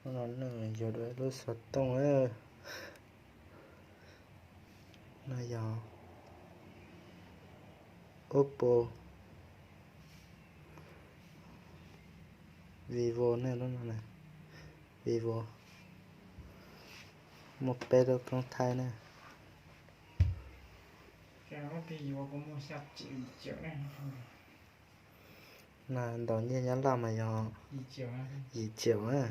Yog dua lub xov tooj na, no yog Oppo, Vivo ne, lub no, Vivo, muaj peb lub koob thaij na. Na ntaus nyiaj Nyab Laj mas yog yim triệu na.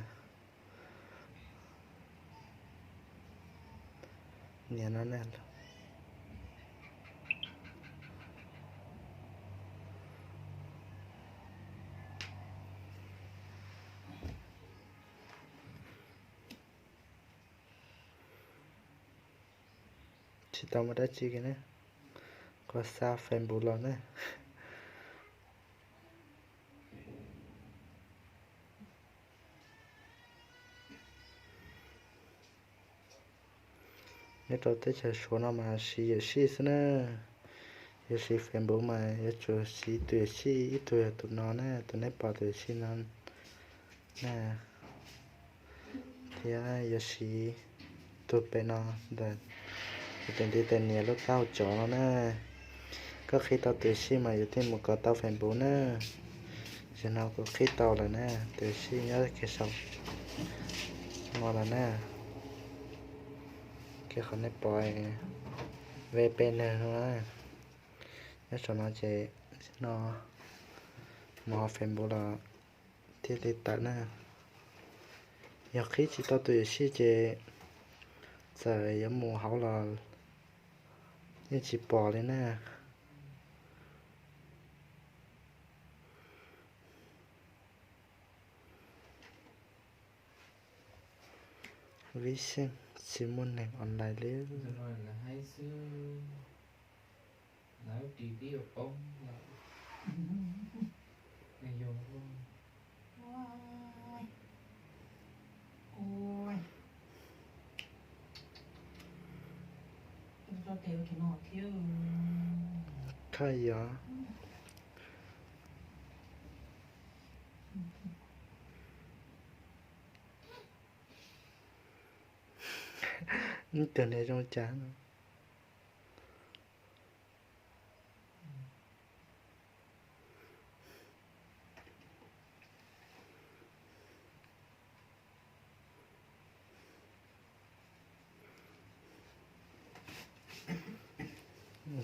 Nias no ne. Tsis tau muaj dab tsi kiag ne, koj xa Facebook los ne. Nyob rau teb chaws Suav no mas siv yuam sij xwb na. Yuav siv Facebook mas yuav tsum siv tus yuam sij, ib tug yog tus no na, tus nej pom tus yuam sij no na, thiab yuav siv tus pem no ntawm tus tes ntiv tes nias lub taub hau tsov no na. Koj qhib tau tus yuam sij mas yus thiaj mus kov tau Facebook na. Zaum no kuv qhib tau lawm na, tus yuam sij nyob kiag saum no lawm na. Kiag qhov nej pom V P N no na, nyob saum no ces no mus hauv Facebook los thiaj li tawm na. Yog qhib tsis tau tus yuam sij ces txawm yuav mus hauv los yeej tsis pom li na. Vib xeej tsis muaj neeg online li. Thaj yog ib tug niag zoo cas no.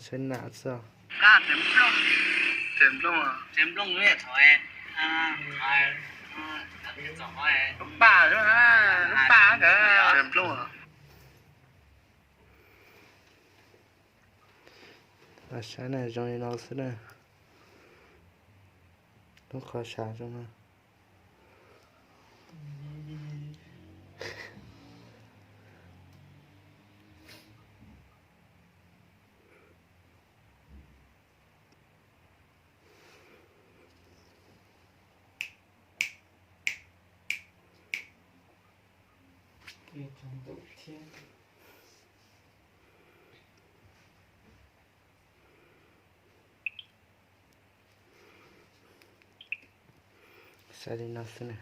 Saib nam xwb. Lub paj, lub paj ntawd. Saib na, zoo li no xwb na. Lub qhov sam zoo na. Saib li no xwb na.